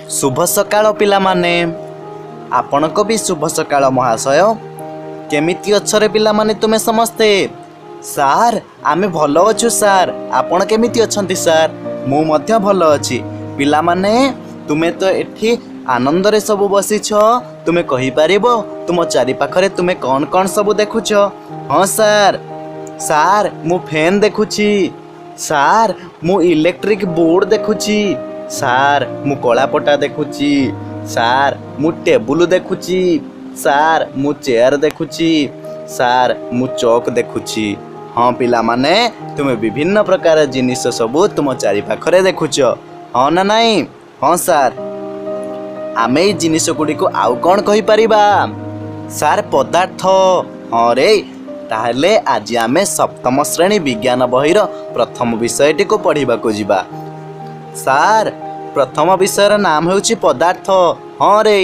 ଶୁଭ ସକାଳ ପିଲାମାନେ। ଆପଣଙ୍କ ବି ଶୁଭ ସକାଳ ମହାଶୟ। କେମିତି ଅଛରେ ପିଲାମାନେ ତୁମେ ସମସ୍ତେ? ସାର୍, ଆମେ ଭଲ ଅଛୁ ସାର୍। ଆପଣ କେମିତି ଅଛନ୍ତି ସାର୍? ମୁଁ ମଧ୍ୟ ଭଲ ଅଛି। ପିଲାମାନେ, ତୁମେ ତ ଏଠି ଆନନ୍ଦରେ ସବୁ ବସିଛ। ତୁମେ କହିପାରିବ ତୁମ ଚାରିପାଖରେ ତୁମେ କ'ଣ କ'ଣ ସବୁ ଦେଖୁଛ? ହଁ ସାର୍। ସାର୍, ମୁଁ ଫ୍ୟାନ୍ ଦେଖୁଛି। ସାର୍, ମୁଁ ଇଲେକ୍ଟ୍ରିକ୍ ବୋର୍ଡ଼ ଦେଖୁଛି। ସାର୍, ମୁଁ କଳାପଟା ଦେଖୁଛି। ସାର୍, ମୁଁ ଟେବୁଲ ଦେଖୁଛି। ସାର୍, ମୁଁ ଚେୟାର ଦେଖୁଛି। ସାର୍, ମୁଁ ଚକ୍ ଦେଖୁଛି। ହଁ ପିଲାମାନେ, ତୁମେ ବିଭିନ୍ନ ପ୍ରକାର ଜିନିଷ ସବୁ ତୁମ ଚାରିପାଖରେ ଦେଖୁଛ, ହଁ ନା ନାଇଁ? ହଁ ସାର୍। ଆମେ ଏଇ ଜିନିଷ ଗୁଡ଼ିକୁ ଆଉ କ'ଣ କହିପାରିବା ସାର୍? ପଦାର୍ଥ। ହଁ ରେ। ତାହେଲେ ଆଜି ଆମେ ସପ୍ତମ ଶ୍ରେଣୀ ବିଜ୍ଞାନ ବହିର ପ୍ରଥମ ବିଷୟଟିକୁ ପଢ଼ିବାକୁ ଯିବା। ସାର୍, ପ୍ରଥମ ବିଷୟର ନାମ ହେଉଛି ପଦାର୍ଥ। ହଁ ରେ,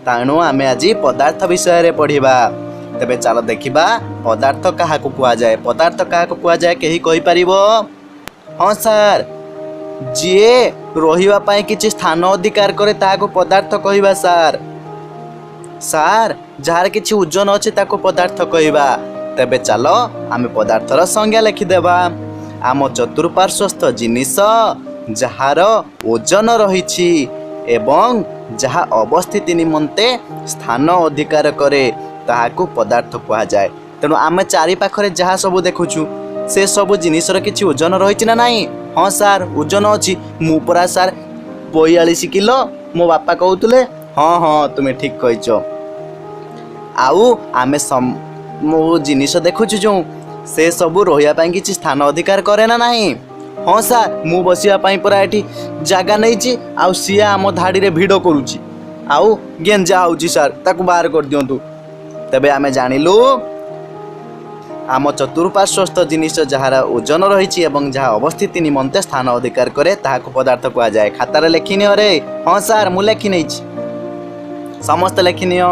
ତେଣୁ ଆମେ ଆଜି ପଦାର୍ଥ ବିଷୟରେ ପଢ଼ିବା। ତେବେ ଚାଲ ଦେଖିବା ପଦାର୍ଥ କାହାକୁ କୁହାଯାଏ। ପଦାର୍ଥ କାହାକୁ କୁହାଯାଏ, କେହି କହିପାରିବ? ହଁ ସାର୍। ଯିଏ ରହିବା ପାଇଁ କିଛି ସ୍ଥାନ ଅଧିକାର କରେ, ତାହାକୁ ପଦାର୍ଥ କହିବା ସାର୍। ସାର୍, ଯାହାର କିଛି ଓଜନ ଅଛି, ତାକୁ ପଦାର୍ଥ କହିବା। ତେବେ ଚାଲ ଆମେ ପଦାର୍ଥର ସଂଜ୍ଞା ଲେଖିଦେବା। ଆମ ଚତୁଃପାର୍ଶ୍ୱସ୍ଥ ଜିନିଷ ଯାହାର ଓଜନ ରହିଛି ଏବଂ ଯାହା ଅବସ୍ଥିତି ନିମନ୍ତେ ସ୍ଥାନ ଅଧିକାର କରେ, ତାହାକୁ ପଦାର୍ଥ କୁହାଯାଏ। ତେଣୁ ଆମେ ଚାରିପାଖରେ ଯାହା ସବୁ ଦେଖୁଛୁ, ସେ ସବୁ ଜିନିଷର କିଛି ଓଜନ ରହିଛି ନା ନାହିଁ? ହଁ ସାର୍, ଓଜନ ଅଛି। ମୁଁ ପରା ସାର୍ 42 କିଲୋ, ମୋ ବାପା କହୁଥିଲେ। ହଁ ହଁ, ତୁମେ ଠିକ୍ କହିଛ। ଆଉ ଆମେ ମୋ ଜିନିଷ ଦେଖୁଛୁ ଯେଉଁ, ସେ ସବୁ ରହିବା ପାଇଁ କିଛି ସ୍ଥାନ ଅଧିକାର କରେ ନା ନାହିଁ? ହଁ ସାର୍। ମୁଁ ବସିବା ପାଇଁ ପରା ଏଠି ଜାଗା ନେଇଛି, ଆଉ ସିଏ ଆମ ଧାଡ଼ିରେ ଭିଡ଼ କରୁଛି ଆଉ ଗେଞ୍ଜା ହେଉଛି। ସାର୍, ତାକୁ ବାହାର କରିଦିଅନ୍ତୁ। ତେବେ ଆମେ ଜାଣିଲୁ, ଆମ ଚତୁଃପାର୍ଶ୍ୱସ୍ଥ ଜିନିଷ ଯାହାର ଓଜନ ରହିଛି ଏବଂ ଯାହା ଅବସ୍ଥିତି ନିମନ୍ତେ ସ୍ଥାନ ଅଧିକାର କରେ, ତାହାକୁ ପଦାର୍ଥ କୁହାଯାଏ। ଖାତାରେ ଲେଖିନିଅ ରେ। ହଁ ସାର୍, ମୁଁ ଲେଖି ନେଇଛି। ସମସ୍ତେ ଲେଖିନିଅ।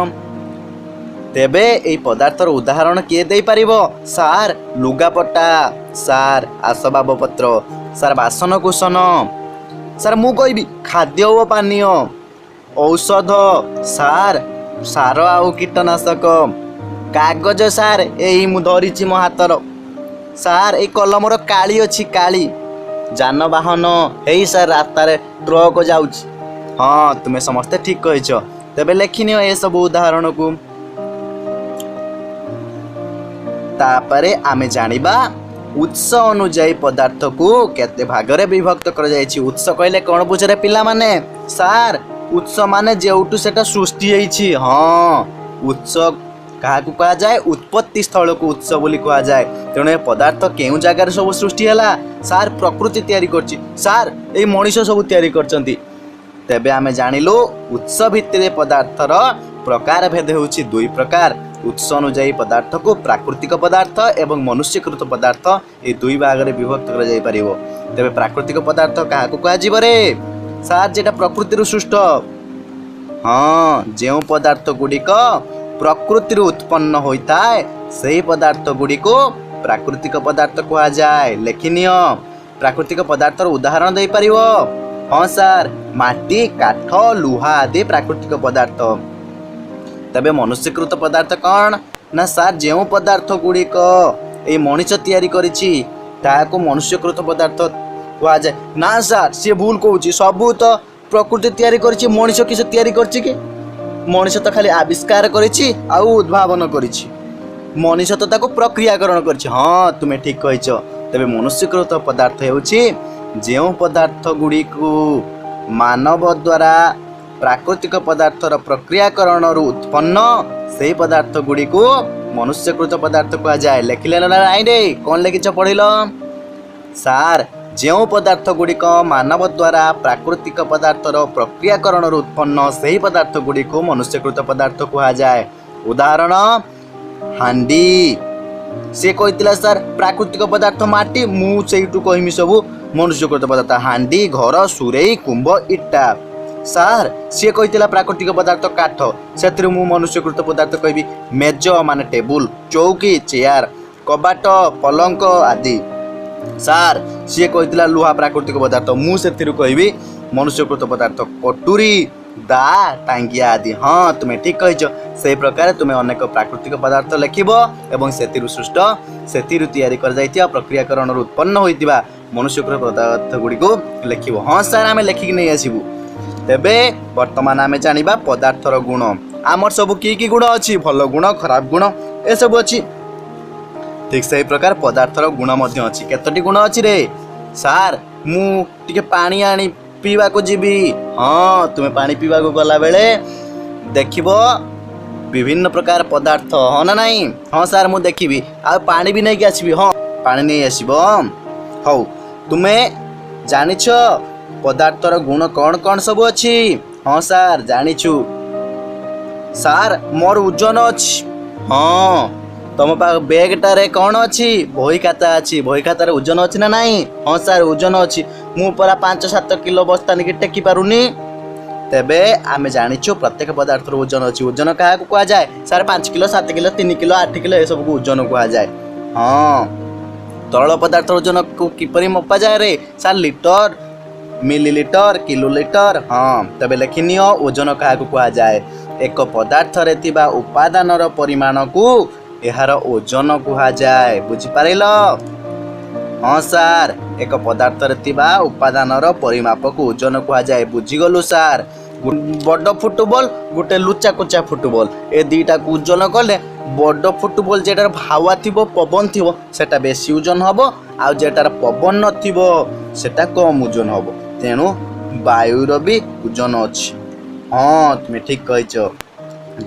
ତେବେ ଏଇ ପଦାର୍ଥର ଉଦାହରଣ କିଏ ଦେଇପାରିବ? ସାର୍, ଲୁଗାପଟା। ସାର୍, ଆସବାବପତ୍ର। ସାର୍, ବାସନକୁସନ। ସାର୍, ମୁଁ କହିବି ଖାଦ୍ୟ ଓ ପାନୀୟ, ଔଷଧ। ସାର୍, ସାର ଆଉ କୀଟନାଶକ, କାଗଜ। ସାର୍, ଏଇ ମୁଁ ଧରିଛି ମୋ ହାତର। ସାର୍, ଏଇ କଲମର କାଳି ଅଛି, କାଳି। ଯାନବାହନ। ହେଇ ସାର୍, ରାସ୍ତାରେ ଟ୍ରକ୍ ଯାଉଛି। ହଁ, ତୁମେ ସମସ୍ତେ ଠିକ୍ କହିଛ। ତେବେ ଲେଖିନିଅ ଏସବୁ ଉଦାହରଣକୁ। ତାପରେ ଆମେ ଜାଣିବା ଉତ୍ସ ଅନୁଯାୟୀ ପଦାର୍ଥକୁ କେତେ ଭାଗରେ ବିଭକ୍ତ କରାଯାଇଛି। ଉତ୍ସ କହିଲେ କ'ଣ ବୁଝରେ ପିଲାମାନେ? ସାର୍, ଉତ୍ସ ମାନେ ଯେଉଁଠୁ ସେଟା ସୃଷ୍ଟି ହେଇଛି। ହଁ, ଉତ୍ସ କାହାକୁ କୁହାଯାଏ? ଉତ୍ପତ୍ତି ସ୍ଥଳକୁ ଉତ୍ସ ବୋଲି କୁହାଯାଏ। ତେଣୁ ଏ ପଦାର୍ଥ କେଉଁ ଜାଗାରେ ସବୁ ସୃଷ୍ଟି ହେଲା? ସାର୍, ପ୍ରକୃତି ତିଆରି କରିଛି। ସାର୍, ଏଇ ମଣିଷ ସବୁ ତିଆରି କରିଛନ୍ତି। ତେବେ ଆମେ ଜାଣିଲୁ ଉତ୍ସ ଭିତ୍ତିରେ ପଦାର୍ଥର ପ୍ରକାର ଭେଦ ହେଉଛି ଦୁଇ ପ୍ରକାର। ଉତ୍ସ ଅନୁଯାୟୀ ପଦାର୍ଥକୁ ପ୍ରାକୃତିକ ପଦାର୍ଥ ଏବଂ ମନୁଷ୍ୟକୃତ ପଦାର୍ଥ, ଏ ଦୁଇ ଭାଗରେ ବିଭକ୍ତ କରାଯାଇପାରିବ। ତେବେ ପ୍ରାକୃତିକ ପଦାର୍ଥ କାହାକୁ କୁହାଯିବ ରେ? ସାର୍, ଯେଟା ପ୍ରକୃତିରୁ ସୃଷ୍ଟ। ହଁ, ଯେଉଁ ପଦାର୍ଥ ଗୁଡ଼ିକ ପ୍ରକୃତିରୁ ଉତ୍ପନ୍ନ ହୋଇଥାଏ, ସେହି ପଦାର୍ଥ ଗୁଡ଼ିକୁ ପ୍ରାକୃତିକ ପଦାର୍ଥ କୁହାଯାଏ। ଲେଖିନିଅ। ପ୍ରାକୃତିକ ପଦାର୍ଥର ଉଦାହରଣ ଦେଇପାରିବ? ହଁ ସାର୍, ମାଟି, କାଠ, ଲୁହା ଆଦି ପ୍ରାକୃତିକ ପଦାର୍ଥ। ତେବେ ମନୁଷ୍ୟକୃତ ପଦାର୍ଥ କ'ଣ ନା ସାର୍, ଯେଉଁ ପଦାର୍ଥ ଗୁଡ଼ିକ ଏଇ ମଣିଷ ତିଆରି କରିଛି, ତାହାକୁ ମନୁଷ୍ୟକୃତ ପଦାର୍ଥ କୁହାଯାଏ। ନା ସାର୍, ସିଏ ଭୁଲ କହୁଛି। ସବୁ ତ ପ୍ରକୃତି ତିଆରି କରିଛି, ମଣିଷ କିସ ତିଆରି କରିଛି କି? ମଣିଷ ତ ଖାଲି ଆବିଷ୍କାର କରିଛି ଆଉ ଉଦ୍ଭାବନ କରିଛି। ମଣିଷ ତ ତାକୁ ପ୍ରକ୍ରିୟାକରଣ କରିଛି। ହଁ, ତୁମେ ଠିକ୍ କହିଛ। ତେବେ ମନୁଷ୍ୟକୃତ ପଦାର୍ଥ ହେଉଛି ଯେଉଁ ପଦାର୍ଥ ଗୁଡ଼ିକୁ ମାନବ ଦ୍ୱାରା ପ୍ରାକୃତିକ ପଦାର୍ଥର ପ୍ରକ୍ରିୟାକରଣରୁ ଉତ୍ପନ୍ନ, ସେହି ପଦାର୍ଥ ଗୁଡ଼ିକୁ ମନୁଷ୍ୟକୃତ ପଦାର୍ଥ କୁହାଯାଏ। ଲେଖିଲେ ନା ନାଇଁ ରେ? କ'ଣ ଲେଖିଛ, ପଢ଼ିଲ? ସାର୍, ଯେଉଁ ପଦାର୍ଥ ଗୁଡ଼ିକ ମାନବ ଦ୍ୱାରା ପ୍ରାକୃତିକ ପଦାର୍ଥର ପ୍ରକ୍ରିୟାକରଣରୁ ଉତ୍ପନ୍ନ, ସେହି ପଦାର୍ଥ ଗୁଡ଼ିକୁ ମନୁଷ୍ୟକୃତ ପଦାର୍ଥ କୁହାଯାଏ। ଉଦାହରଣ ହାଣ୍ଡି। ସେ କହିଥିଲା ସାର୍ ପ୍ରାକୃତିକ ପଦାର୍ଥ ମାଟି, ମୁଁ ସେଇଠୁ କହିମି ସବୁ ମନୁଷ୍ୟକୃତ ପଦାର୍ଥ: ହାଣ୍ଡି, ଘର, ସୁରେଇ, କୁମ୍ଭ, ଇଟା। ସାର୍, ସିଏ କହିଥିଲା ପ୍ରାକୃତିକ ପଦାର୍ଥ କାଠ, ସେଥିରୁ ମୁଁ ମନୁଷ୍ୟକୃତ ପଦାର୍ଥ କହିବି ମେଜ ମାନେ ଟେବୁଲ, ଚୌକି, ଚେୟାର, କବାଟ, ପଲଙ୍କ ଆଦି। ସାର୍, ସିଏ କହିଥିଲା ଲୁହା ପ୍ରାକୃତିକ ପଦାର୍ଥ, ମୁଁ ସେଥିରୁ କହିବି ମନୁଷ୍ୟକୃତ ପଦାର୍ଥ କଟୁରୀ, ଦା, ଟାଙ୍ଗିଆ ଆଦି। ହଁ, ତୁମେ ଠିକ୍ କହିଛ। ସେଇ ପ୍ରକାର ତୁମେ ଅନେକ ପ୍ରାକୃତିକ ପଦାର୍ଥ ଲେଖିବ ଏବଂ ସେଥିରୁ ସୃଷ୍ଟ, ସେଥିରୁ ତିଆରି କରାଯାଇଥିବା, ପ୍ରକ୍ରିୟାକରଣରୁ ଉତ୍ପନ୍ନ ହୋଇଥିବା ମନୁଷ୍ୟକୃତ ପଦାର୍ଥ ଗୁଡ଼ିକୁ ଲେଖିବ। ହଁ ସାର୍, ଆମେ ଲେଖିକି ନେଇ ଆସିବୁ। ତେବେ ବର୍ତ୍ତମାନ ଆମେ ଜାଣିବା ପଦାର୍ଥର ଗୁଣ। ଆମର ସବୁ କି କି ଗୁଣ ଅଛି? ଭଲ ଗୁଣ, ଖରାପ ଗୁଣ ଏସବୁ ଅଛି। ଠିକ୍ ସେଇ ପ୍ରକାର ପଦାର୍ଥର ଗୁଣ ମଧ୍ୟ ଅଛି। କେତୋଟି ଗୁଣ ଅଛି ରେ? ସାର୍, ମୁଁ ଟିକେ ପାଣି ଆଣି ପିଇବାକୁ ଯିବି। ହଁ, ତୁମେ ପାଣି ପିଇବାକୁ ଗଲାବେଳେ ଦେଖିବ ବିଭିନ୍ନ ପ୍ରକାର ପଦାର୍ଥ, ହଁ ନା ନାହିଁ? ହଁ ସାର୍, ମୁଁ ଦେଖିବି ଆଉ ପାଣି ବି ନେଇକି ଆସିବି। ହଁ, ପାଣି ନେଇ ଆସିବ। ହଉ, ତୁମେ ଜାଣିଛ ପଦାର୍ଥର ଗୁଣ କ'ଣ କ'ଣ ସବୁ ଅଛି? ହଁ ସାର୍, ଜାଣିଛୁ। ସାର୍, ମୋର ଓଜନ ଅଛି। ହଁ, ତମ ପାଖ ବ୍ୟାଗଟାରେ କ'ଣ ଅଛି? ବହି ଖାତା ଅଛି। ବହି ଖାତାରେ ଓଜନ ଅଛି ନା ନାହିଁ? ହଁ ସାର୍, ଓଜନ ଅଛି। ମୁଁ ପରା 5-7 କିଲୋ ବସ୍ତାନିକି ଟେକି ପାରୁନି। ତେବେ ଆମେ ଜାଣିଛୁ ପ୍ରତ୍ୟେକ ପଦାର୍ଥର ଓଜନ ଅଛି। ଓଜନ କାହାକୁ କୁହାଯାଏ? Sir, 5 kilo, 7 kilo, 3 kilo, 8 kilo ଏସବୁକୁ ଓଜନ କୁହାଯାଏ। ହଁ, ତରଳ ପଦାର୍ଥର ଓଜନକୁ କିପରି ମପାଯାଏ ରେ? Sir, litre, millilitre, kilolitre. ହଁ, ତେବେ ଲେଖିନିଅ, ଓଜନ କାହାକୁ କୁହାଯାଏ? ଏକ ପଦାର୍ଥରେ ଥିବା ଉପାଦାନର ପରିମାଣକୁ ଏହାର ଓଜନ କୁହାଯାଏ। ବୁଝିପାରିଲ? ହଁ ସାର୍, ଏକ ପଦାର୍ଥରେ ଥିବା ଉପାଦାନର ପରିମାପକୁ ଓଜନ କୁହାଯାଏ। ବୁଝିଗଲୁ ସାର୍। ବଡ଼ ଫୁଟବଲ, ଗୋଟେ ଲୁଚାକୁଚା ଫୁଟବଲ, ଏ ଦୁଇଟାକୁ ଓଜନ କଲେ ବଡ଼ ଫୁଟବଲ ଯେଟାର ହାୱା ଥିବ, ପବନ ଥିବ, ସେଟା ବେଶୀ ଓଜନ ହେବ, ଆଉ ଯେଟାର ପବନ ନଥିବ ସେଟା କମ୍ ଓଜନ ହେବ। ତେଣୁ ବାୟୁର ବି ଓଜନ ଅଛି। ହଁ, ତୁମେ ଠିକ୍ କହିଛ।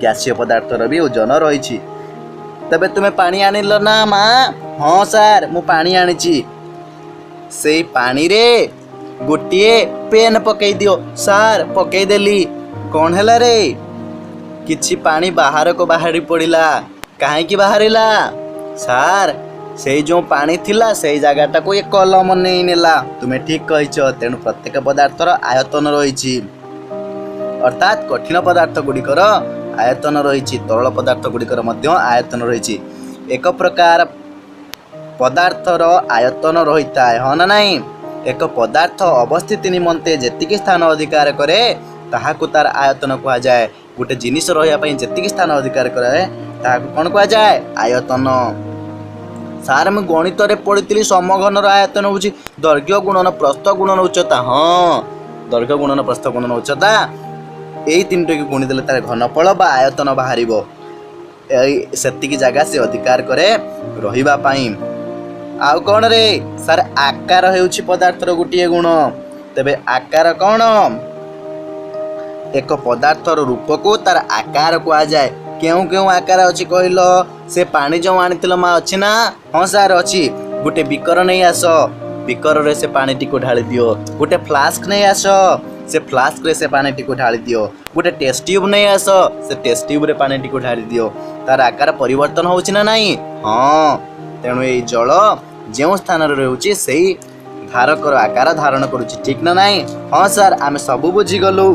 ଗ୍ୟାସୀୟ ପଦାର୍ଥର ବି ଓଜନ ରହିଛି। ତେବେ ତୁମେ ପାଣି ଆଣିଲ ନା ମା? ହଁ ସାର୍, ମୁଁ ପାଣି ଆଣିଛି। ସେଇ ପାଣିରେ ଗୋଟିଏ ପେନ୍ ପକେଇ ଦିଅ। ସାର୍, ପକେଇଦେଲି। କ'ଣ ହେଲା ରେ? କିଛି ପାଣି ବାହାରକୁ ବାହାରି ପଡ଼ିଲା। କାହିଁକି ବାହାରିଲା? ସାର୍, ସେଇ ଯେଉଁ ପାଣି ଥିଲା ସେଇ ଜାଗାଟାକୁ ଏ କଲମ ନେଇ ନେଲା। ତୁମେ ଠିକ୍ କହିଛ। ତେଣୁ ପ୍ରତ୍ୟେକ ପଦାର୍ଥର ଆୟତନ ରହିଛି, ଅର୍ଥାତ୍ କଠିନ ପଦାର୍ଥ ଗୁଡ଼ିକର ଆୟତନ ରହିଛି, ତରଳ ପଦାର୍ଥ ଗୁଡ଼ିକର ମଧ୍ୟ ଆୟତନ ରହିଛି। ଏକ ପ୍ରକାର ପଦାର୍ଥର ଆୟତନ ରହିଥାଏ, ହଁ ନା ନାହିଁ? ଏକ ପଦାର୍ଥ ଅବସ୍ଥିତି ନିମନ୍ତେ ଯେତିକି ସ୍ଥାନ ଅଧିକାର କରେ ତାହାକୁ ତାର ଆୟତନ କୁହାଯାଏ। ଗୋଟେ ଜିନିଷ ରହିବା ପାଇଁ ଯେତିକି ସ୍ଥାନ ଅଧିକାର କରେ ତାହାକୁ କ'ଣ କୁହାଯାଏ? ଆୟତନ। ସାର୍, ମୁଁ ଗଣିତରେ ପଢ଼ିଥିଲି ସମଘନର ଆୟତନ ହେଉଛି ଦୈର୍ଘ୍ୟ ଗୁଣନ ପ୍ରସ୍ଥ ଗୁଣନ ଉଚ୍ଚତା। ହଁ, ଦୈର୍ଘ୍ୟ ଗୁଣନ ପ୍ରସ୍ଥ ଗୁଣନ ଉଚ୍ଚତା, ଏଇ ତିନିଟିକୁ ଗୁଣିଦେଲେ ତାର ଘନଫଳ ବା ଆୟତନ ବାହାରିବ। ଏଇ ସେତିକି ଜାଗା ସେ ଅଧିକାର କରେ ରହିବା ପାଇଁ। ଆଉ କ'ଣ ରେ? ସାର୍, ଆକାର ହେଉଛି ପଦାର୍ଥର ଗୋଟିଏ ଗୁଣ। ତେବେ ଆକାର କ'ଣ? ଏକ ପଦାର୍ଥର ରୂପକୁ ତାର ଆକାର କୁହାଯାଏ। କେଉଁ କେଉଁ ଆକାର ଅଛି କହିଲ? ସେ ପାଣି ଯେଉଁ ଆଣିଥିଲ ମା, ଅଛି ନା? ହଁ ସାର୍, ଅଛି। ଗୋଟେ ବିକର ନେଇ ଆସ, ବିକରରେ ସେ ପାଣିଟିକୁ ଢାଳି ଦିଅ। ଗୋଟେ ଫ୍ଲାସ୍କ ନେଇ ଆସ, ସେ ଫ୍ଲାସ୍କରେ ସେ ପାଣିଟିକୁ ଢାଳି ଦିଅ। ଗୋଟେ ଟେଷ୍ଟ ଟ୍ୟୁବ୍ ନେଇ ଆସ, ସେ ଟେଷ୍ଟ ଟ୍ୟୁବ୍ରେ ପାଣିଟିକୁ ଢାଳି ଦିଅ। ତାର ଆକାର ପରିବର୍ତ୍ତନ ହେଉଛି ନା ନାହିଁ? ହଁ। ତେଣୁ ଏଇ ଜଳ ଯେଉଁ ସ୍ଥାନରେ ରହୁଛି ସେଇ ଧାରକର ଆକାର ଧାରଣ କରୁଛି, ଠିକ୍ ନା ନାହିଁ? ହଁ ସାର୍, ଆମେ ସବୁ ବୁଝିଗଲୁ।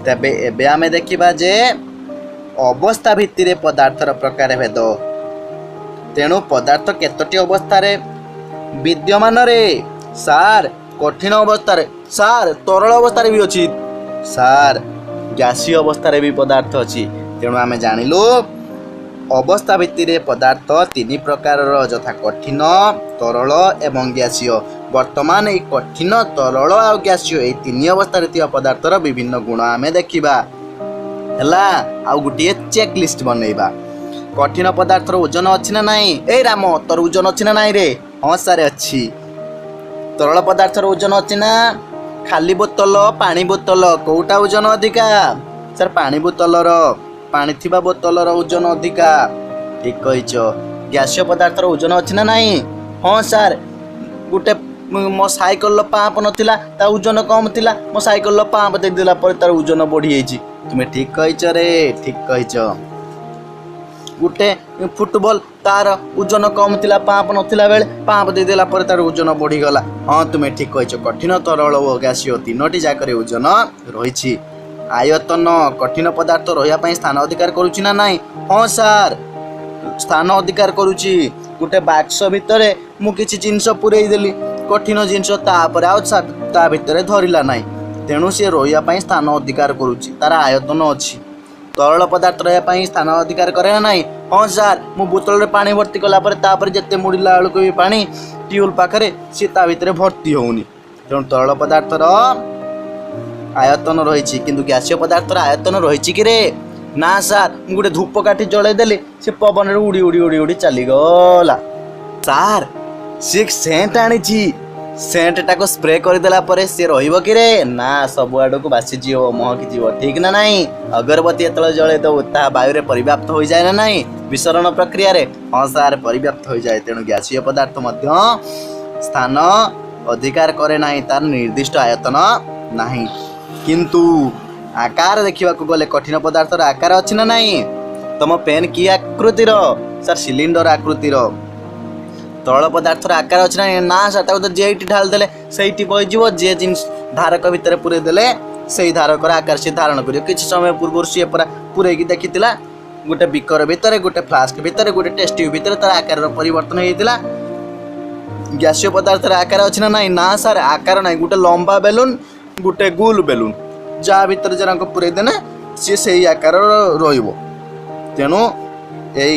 ତେବେ ଏବେ ଆମେ ଦେଖିବା ଯେ ଅବସ୍ଥା ଭିତ୍ତିରେ ପଦାର୍ଥର ପ୍ରକାର ଭେଦ। ତେଣୁ ପଦାର୍ଥ କେତୋଟି ଅବସ୍ଥାରେ ବିଦ୍ୟମାନରେ? ସାର୍, କଠିନ ଅବସ୍ଥାରେ। ସାର୍, ତରଳ ଅବସ୍ଥାରେ ବି ଅଛି। ସାର୍, ଗ୍ୟାସୀୟ ଅବସ୍ଥାରେ ବି ପଦାର୍ଥ ଅଛି। ତେଣୁ ଆମେ ଜାଣିଲୁ ଅବସ୍ଥା ଭିତ୍ତିରେ ପଦାର୍ଥ ତିନି ପ୍ରକାରର, ଯଥା କଠିନ, ତରଳ ଏବଂ ଗ୍ୟାସୀୟ। ବର୍ତ୍ତମାନ ଏଇ କଠିନ, ତରଳ ଆଉ ଗ୍ୟାସୀୟ ଏଇ ତିନି ଅବସ୍ଥାରେ ଥିବା ପଦାର୍ଥର ବିଭିନ୍ନ ଗୁଣ ଆମେ ଦେଖିବା। ହେଲା, ଆଉ ଗୋଟିଏ ଚେକ୍ ଲିଷ୍ଟ ବନେଇବା। କଠିନ ପଦାର୍ଥର ଓଜନ ଅଛି ନା ନାହିଁ? ଏଇ ରାମ, ତୋର ଓଜନ ଅଛି ନା ନାହିଁ ରେ? ହଁ ସାର୍, ଅଛି। ତରଳ ପଦାର୍ଥର ଓଜନ ଅଛି ନା? ଖାଲି ବୋତଲ, ପାଣି ବୋତଲ, କୋଉଟା ଓଜନ ଅଧିକା? ସାର୍, ପାଣି ବୋତଲର, ପାଣି ଥିବା ବୋତଲର ଓଜନ ଅଧିକା। ଠିକ୍ କହିଛ। ଗ୍ୟାସୀୟ ପଦାର୍ଥର ଓଜନ ଅଛି ନା ନାହିଁ? ହଁ ସାର୍, ଗୋଟେ ମୋ ସାଇକେଲର ପାମ୍ପ ନଥିଲା, ତା ଓଜନ କମ୍ ଥିଲା। ମୋ ସାଇକେଲର ପାମ୍ପ ଦେଇଦେଲା ପରେ ତାର ଓଜନ ବଢ଼ିଯାଇଛି। ତୁମେ ଠିକ୍ କହିଛ ରେ, ଠିକ୍ କହିଛ। ଗୋଟେ ଫୁଟବଲ, ତାର ଓଜନ କମ୍ ଥିଲା ପାମ୍ପ ନଥିଲା ବେଳେ, ପାମ୍ପ ଦେଇଦେଲା ପରେ ତାର ଓଜନ ବଢ଼ିଗଲା। ହଁ, ତୁମେ ଠିକ୍ କହିଛ। କଠିନ, ତରଳ ଓ ଗ୍ୟାସୀୟ ତିନୋଟି ଯାକରେ ଓଜନ ରହିଛି। ଆୟତନ, କଠିନ ପଦାର୍ଥ ରହିବା ପାଇଁ ସ୍ଥାନ ଅଧିକାର କରୁଛି ନା ନାହିଁ? ହଁ ସାର୍, ସ୍ଥାନ ଅଧିକାର କରୁଛି। ଗୋଟେ ବାକ୍ସ ଭିତରେ ମୁଁ କିଛି ଜିନିଷ ପୁରେଇ ଦେଲି, କଠିନ ଜିନିଷ, ତାପରେ ଆଉ ତା ଭିତରେ ଧରିଲା ନାହିଁ। ତେଣୁ ସିଏ ରହିବା ପାଇଁ ସ୍ଥାନ ଅଧିକାର କରୁଛି, ତାର ଆୟତନ ଅଛି। ତରଳ ପଦାର୍ଥ ରହିବା ପାଇଁ ସ୍ଥାନ ଅଧିକାର କରେ ନା ନାହିଁ? ହଁ ସାର୍, ମୁଁ ବୋତଲରେ ପାଣି ଭର୍ତ୍ତି କଲା ପରେ ତାପରେ ଯେତେ ମୁଡ଼ିଲା ବେଳକୁ ବି ପାଣି ଟ୍ୟୁବ୍ ପାଖରେ ସିଏ ତା ଭିତରେ ଭର୍ତ୍ତି ହେଉନି। ତେଣୁ ତରଳ ପଦାର୍ଥର ଆୟତନ ରହିଛି, କିନ୍ତୁ ଗ୍ୟାସୀୟ ପଦାର୍ଥର ଆୟତନ ରହିଛି କି ରେ? ନା ସାର୍, ମୁଁ ଗୋଟେ ଧୂପକାଠି ଜଳେଇ ଦେଲି, ସେ ପବନରେ ଉଡ଼ି ଉଡ଼ି ଉଡ଼ି ଉଡ଼ି ଚାଲିଗଲା। ସାର୍, ସିଏ ସେଣ୍ଟ ଆଣିଛି, ସେଣ୍ଟଟାକୁ ସ୍ପ୍ରେ କରିଦେଲା ପରେ ସିଏ ରହିବ କି ରେ? ନା, ସବୁ ଆଡ଼କୁ ବାସିଯିବ, ମହକିଯିବ, ଠିକ୍ ନା ନାହିଁ? ଅଗରବତୀ ଯେତେବେଳେ ଜଳେଇ ଦେବୁ, ତାହା ବାୟୁରେ ପରିବ୍ୟାପ୍ତ ହୋଇଯାଏ ନା ନାହିଁ ବିସରଣ ପ୍ରକ୍ରିୟାରେ? ହଁ ସାର୍, ପରିବ୍ୟାପ୍ତ ହୋଇଯାଏ। ତେଣୁ ଗ୍ୟାସୀୟ ପଦାର୍ଥ ମଧ୍ୟ ସ୍ଥାନ ଅଧିକାର କରେ ନାହିଁ, ତାର ନିର୍ଦ୍ଦିଷ୍ଟ ଆୟତନ ନାହିଁ। କିନ୍ତୁ ଆକାର ଦେଖିବାକୁ ଗଲେ କଠିନ ପଦାର୍ଥର ଆକାର ଅଛି ନା ନାହିଁ? ତମ ପେନ୍ କି ଆକୃତିର? ସାର୍, ସିଲିଣ୍ଡର ଆକୃତିର। ତରଳ ପଦାର୍ଥର ଆକାର ଅଛି ନା? ନା ସାର୍, ତାକୁ ତ ଯେଇଠି ଢାଳି ଦେଲେ ସେଇଠି ବହିଯିବ, ଯେ ଜିନିଷ ଧାରକ ଭିତରେ ପୁରେଇ ଦେଲେ ସେଇ ଧାରକର ଆକାର ସିଏ ଧାରଣ କରିବ। କିଛି ସମୟ ପୂର୍ବରୁ ସିଏ ପରା ପୁରେଇକି ଦେଖିଥିଲା, ଗୋଟେ ବିକର ଭିତରେ, ଗୋଟେ ଫ୍ଲାସ୍କ ଭିତରେ, ଗୋଟେ ଟେଷ୍ଟ ଟ୍ୟୁବ୍ ଭିତରେ ତାର ଆକାରର ପରିବର୍ତ୍ତନ ହେଇଯାଇଥିଲା। ଗ୍ୟାସୀୟ ପଦାର୍ଥର ଆକାର ଅଛି ନା ନାହିଁ? ନା ସାର୍, ଆକାର ନାହିଁ। ଗୋଟେ ଲମ୍ବା ବେଲୁନ, ଗୋଟେ ଗୋଲ ବେଲୁନ, ଯାହା ଭିତରେ ଜଣଙ୍କ ପୁରେଇ ଦେଲେ ସିଏ ସେଇ ଆକାରର ରହିବ। ତେଣୁ ଏଇ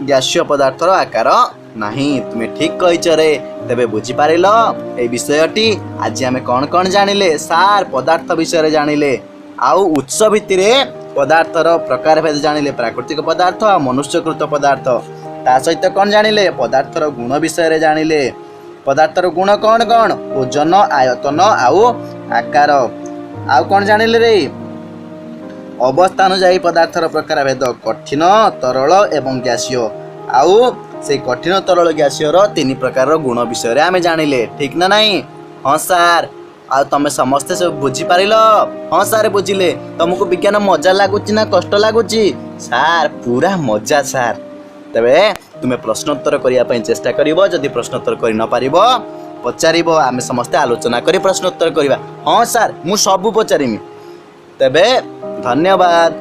ଗ୍ୟାସୀୟ ପଦାର୍ଥର ଆକାର ନାହିଁ। ତୁମେ ଠିକ୍ କହିଛ ରେ। ତେବେ ବୁଝିପାରିଲ ଏଇ ବିଷୟଟି? ଆଜି ଆମେ କ'ଣ କ'ଣ ଜାଣିଲେ? ସାର୍, ପଦାର୍ଥ ବିଷୟରେ ଜାଣିଲେ, ଆଉ ଉତ୍ସ ଭିତ୍ତିରେ ପଦାର୍ଥର ପ୍ରକାର ଭେଦ ଜାଣିଲେ, ପ୍ରାକୃତିକ ପଦାର୍ଥ ଆଉ ମନୁଷ୍ୟକୃତ ପଦାର୍ଥ। ତା ସହିତ କ'ଣ ଜାଣିଲେ? ପଦାର୍ଥର ଗୁଣ ବିଷୟରେ ଜାଣିଲେ। ପଦାର୍ଥର ଗୁଣ କ'ଣ କ'ଣ? ଓଜନ, ଆୟତନ ଆଉ ଆକାର। ଆଉ କ'ଣ ଜାଣିଲେ ରେ? ଅବସ୍ଥା ଅନୁଯାୟୀ ପଦାର୍ଥର ପ୍ରକାର ଭେଦ, କଠିନ, ତରଳ ଏବଂ ଗ୍ୟାସୀୟ। ଆଉ ସେଇ କଠିନ, ତରଳ, ଗ୍ୟାସୀୟର ତିନି ପ୍ରକାରର ଗୁଣ ବିଷୟରେ ଆମେ ଜାଣିଲେ, ଠିକ୍ ନା ନାହିଁ? ହଁ ସାର୍। ଆଉ ତମେ ସମସ୍ତେ ସବୁ ବୁଝିପାରିଲ? ହଁ ସାର୍, ବୁଝିଲେ। ତମକୁ ବିଜ୍ଞାନ ମଜା ଲାଗୁଛି ନା କଷ୍ଟ ଲାଗୁଛି? ସାର୍, ପୁରା ମଜା ସାର୍। ତେବେ ତୁମେ ପ୍ରଶ୍ନୋତ୍ତର କରିବା ପାଇଁ ଚେଷ୍ଟା କରିବ। ଯଦି ପ୍ରଶ୍ନୋତ୍ତର କରି ନ ପାରିବ, ପଚାରିବ, ଆମେ ସମସ୍ତେ ଆଲୋଚନା କରି ପ୍ରଶ୍ନୋତ୍ତର କରିବା। ହଁ ସାର୍, ମୁଁ ସବୁ ପଚାରିମି। ତେବେ ଧନ୍ୟବାଦ।